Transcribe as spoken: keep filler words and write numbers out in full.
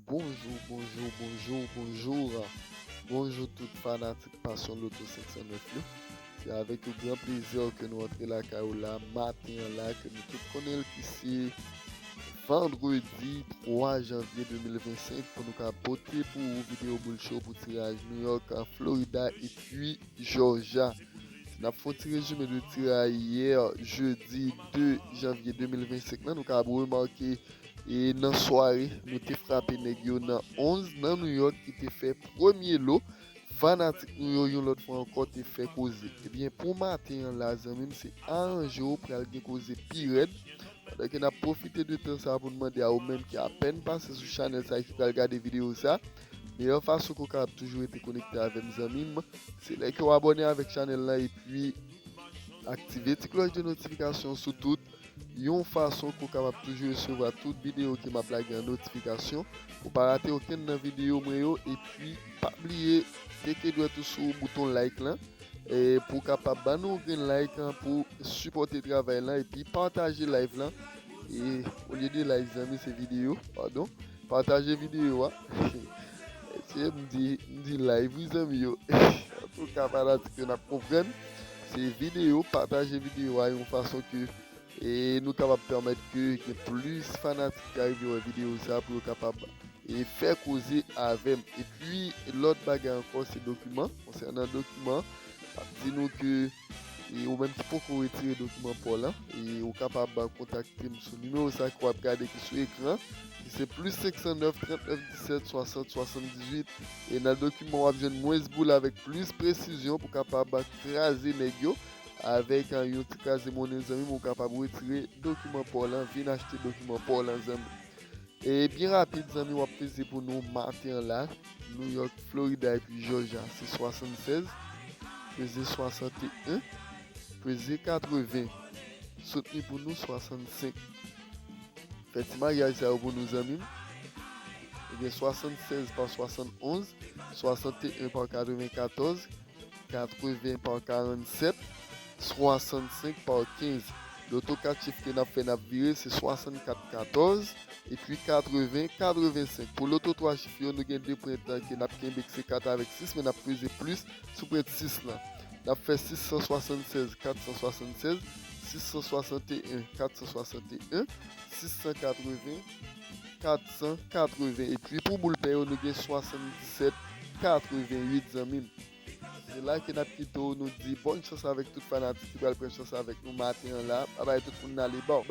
Bonjou, bonjou, bonjou, bonjou. Bonjou tout fanatik Passion Lotto senk san nèf yo. Se avèk yon gran plezi ke nou antre lakay ou la maten an la, ke nou tout konnen l ki se vandredi twa janvye de mil vennsenk, pou nou ka pote pou ou videyo boul cho pou tiraj New York, Florida epi Georgia. Si n ap fè yon ti rezime de tiraj yè, jedi de janvye de mil vennsenk lan, nou ka remake e nan sware, nou te frape nèg yo nan onz nan New York ki te fè premye lo. Fanatik nou yo, yon lòt fwa ankò, te fè koze. Ebyen, pou maten an la, zanmi m, se aranje w, pral gen koze pi rèd. Pandan ke n ap pwofite de tan sa pou n mande a ou menm ki apèn pase sou chanèl sa ki pral gade videyo sa, meyè fason ke w kapab toujou rete konekte avè m, zanmi m, se lè ke w abòne avèk chanèl la epi aktive ti klòch de notifikasyon sou tout yon fason ke w kapab toujou resevwa tout videyo ke m ap lage an notifikasyon. Pou pa rate okenn nan videyo mwen yo, epi pa bliye teke dwèt ou sou bouton like lan, e pou w kapab ban nou yon grenn like an pou sipòte travay lan, epi pataje live lan. E olye de live, zanmi, se videyo, padon. Pataje videyo a. Se m di, m di live, wi, zanmi yo. Antouka, fanatik yo, n ap konprann. Se videyo, pataje videyo a yon fason ke e nou kapab pèmèt ke gen plis fanatik ki arive wè videyo sa pou yo kapab e fè koze avè m. Epi, lòt bagay ankò, se dokiman. Konsènan dokiman, m ap di nou ke e ou menm ki poko retire dokiman pa w lan, e ou kapab kontakte m sou nimewo sa ke w ap gade ki sou ekran, ki se plis senk san nèf, trant nèf, disèt, swasant, swasanndizuit. E nan dokiman, w ap jwenn mwens boul avèk plis presizyon pou kapab kraze nèg yo. Avèk, a, yon ti kraze monnen, zanmi m, ou kapab retire dokiman pa w lan, vin achte dokiman pa w lan, zanmi. E byen rapid, zanmi, w ap peze pou nou maten an la. New York, Florida epi Georgia, se swasannsèz. Peze swasanteyen. Peze katreven. Soutni pou nou swasannsenk. Fè ti maryaj sa yo pou nou, zanmi m. Ebyen, swasannsèz pa swasannonz, swasanteyen pa katrevenkatòz, katreven pa karannsèt, swasannsenk pa kenz. Loto kat chif ke n ap fè, n ap vire, se swasannkat katòz, epi katreven katrevensenk. Pou loto twa chif yo, nou gen de pwen tan ke n ap kenbe, ki se kat avèk sis, men n ap peze plis sou pwen sis lan. N ap fè sis san swasannsèz kat san swasannsèz, sis san swasanteyen kat san swasanteyen, sis san katreven kat san katreven. Epi pou boul pè yo, nou gen swasanndisèt katrevenuit, zanmi m. Se la ke n ap kite w, nou di bòn chans avèk tout fanatik ki pral pran chans avèk nou maten an la. Babay tout moun, n ale baw.